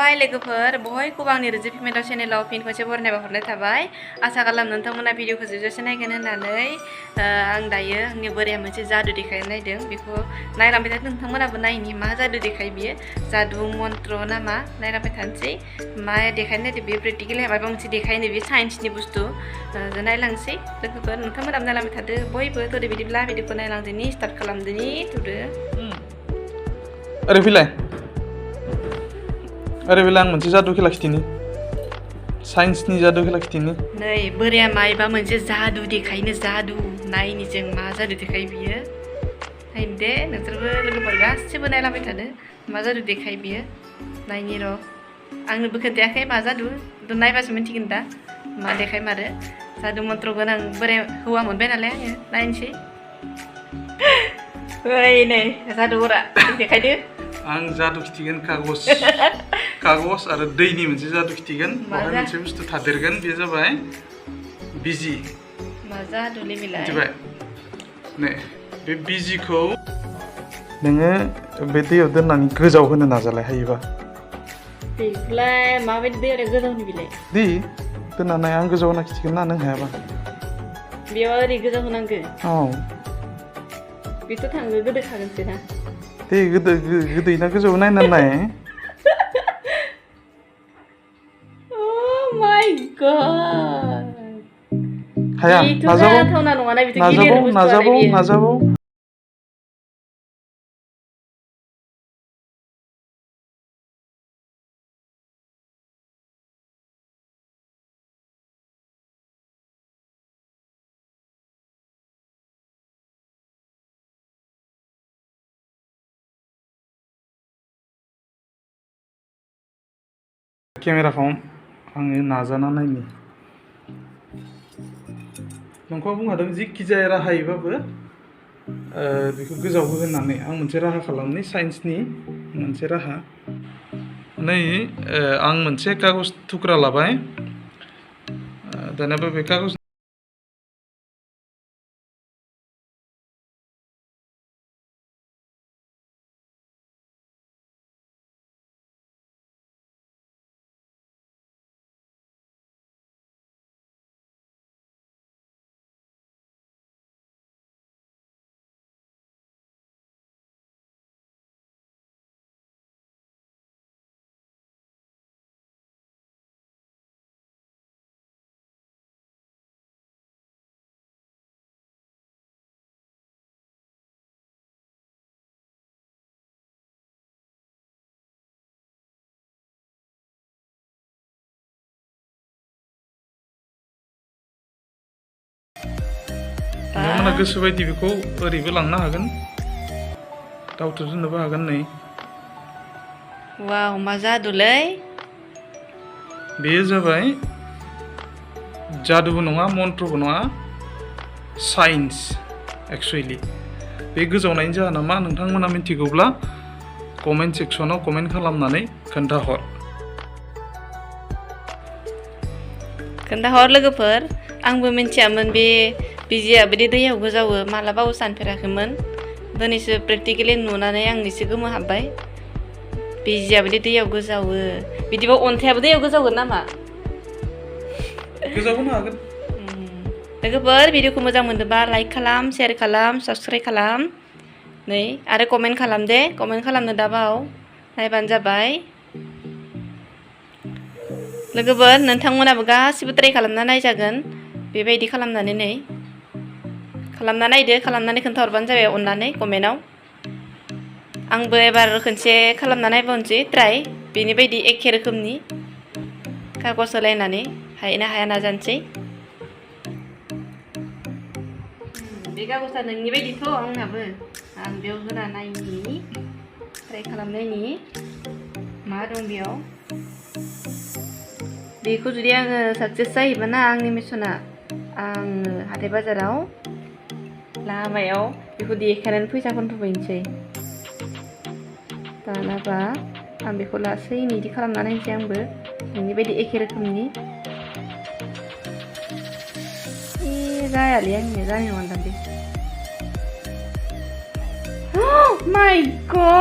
हाय लोगोफोर बयखौबो आंनि RwJi पेमेन्टआव चेनेलाव फिन खनसे बरायनायबा हरनाय थाबाय आसा खालाम नोंथांमोना भिडिअखौ जोबजासे नायगोन होननानै आं दायो आंनि बोराया मोनसे जादु देखायनो नायदों बेखौ नायलांबाय थादों नोंथांमोनाबो नायनि मा जादु देखाय बियो जादु मन्त्र ना मा नायलांबाय थानोसै मा देखायनो नायदों बेयो प्रेक्टिकेल माबा मोनसे देखायनो बे साइन्सनि बुस्थु नायलांसै लोगोफोर नोंथांमोनाबो नायलांबाय थादो बयबो थोदो बिदिब्ला भिडिअखौ नायलांदोनि स्टार्ट खालामदोनि थुदो ओरै फैलाय आं मोनसे जादु खेला खिथिनि साइन्सनि जादु खेला खिथिनि नै बोराया मायबा मोनसे जादु देखायनो जादु नायनि जों मा जादु देखाय बियो नायनो दे नोंसोरबो लोगोफोर गासिबो नायलांबाय थादो मा जादु देखाय बियो नायनि र' आंनोबो खोन्थायाखै मा जादु नायबासो मिन्थिगोन दा मा देखाय मारो जादु मन्त्र गोनां बोराय हौवा मोनबाय नालाय आङो नायनोसै ओइ नै जादुगरा देखायदो आं जादु खिथिगोन कागज आरो दैनि मोनसे जादु खिथिगोन बाहाय मोनसे बुस्थु थादेरगोन बे जाबाय बिजि मा जादुलै बेलाय मिथिबाय नै बे बिजिखौ नोङो बे दैयाव दोननानै गोजाव होनो नाजालाय हायोबा दैखौलाय माबायदि दैयाव गोजावनि बेलाय दै दोननानै आं गोजाव होना खिथिगोन ना नों हायाबा बेयाव ओरै गोजाव होनांगौ औ बेथ' थाङो गोदो थागोनसो ना दे गोदै ना गोजौ नायनानै नाय Oh my god हाया नाजाबाव केमेराखौ आङो नाजाना नायनि नोंखौ बुंखादों जिखि जाया राहायैबाबो बेखौ गोजावहो होननानै आं मोनसे राहा खालामनि साइन्सनि मोनसे राहा नै आं मोनसे कागज थुख्रा लाबाय दानिया बे कागज नोंथांमोना गोसो बायदि बेखौ ओरैबो लांनो हागोन दावथु दोननोबो हागोन नै वाव मा जादुलै बेयो जाबाय जादुबो नङा मन्त्रबो नङा साइन्स एक्सुवेलि बे गोजावनायनि जाहोना मा नोंथांमोना मिथिगौब्ला कमेन्ट सेक्सनाव कमेन्ट खालामनानै खोन्थाहर लोगोफोर आंबो मिन्थियामोन बे बिजिया बिदि दैयाव गोजावो मालाबाबो सानफेराखैमोन दिनैसो प्रेक्टिकेलि नुनानै आं एसे गोमोहाबबाय बिजिया बिदि दैयाव गोजावो बिदिबा अन्थायाबो दैयाव गोजावगोन नामा गोजावहोनो हागोन लोगोफोर भिडिअखौ मोजां मोनदोंबा लाइक खालाम शेयार खालाम साबस्क्राइब खालाम नै आरो कमेन्ट खालाम दे कमेन्ट खालामनो दाबाव नायबानो जाबाय लोगोफोर नोंथांमोनाबो गासिबो ट्राइ खालामना नायजागोन बेबायदि खालामनानै नै खालामना नायदो खालामनानै खोन्थाहरबानो जाबाय अननानै कमेन्टआव आंबो एबार खनसे खालामना नायबावनोसै ट्राइ बेनि बायदि एखे रोखोमनि कागज होलायनानै हायोना हाया नाजानोसै बे कागजआ नोंनि बायदिथ' आंनाबो आं बेयाव होना नायनि ट्राइ खालामनायनि मा दं बेयाव बेखौ जुदि आङो साक्सेस जायोबाना आंनि मिशना आङो हाथाय बाजाराव लामायाव बेखौ देखायनानै फैसा खनथ'फैनोसै दानाबा आं बेखौ लासैनो बिदि खालामना नायनोसै आंबो नोंनि बायदि एखे रोखोमनि जायालै आंनिया जानाय नङा दां बे माय गड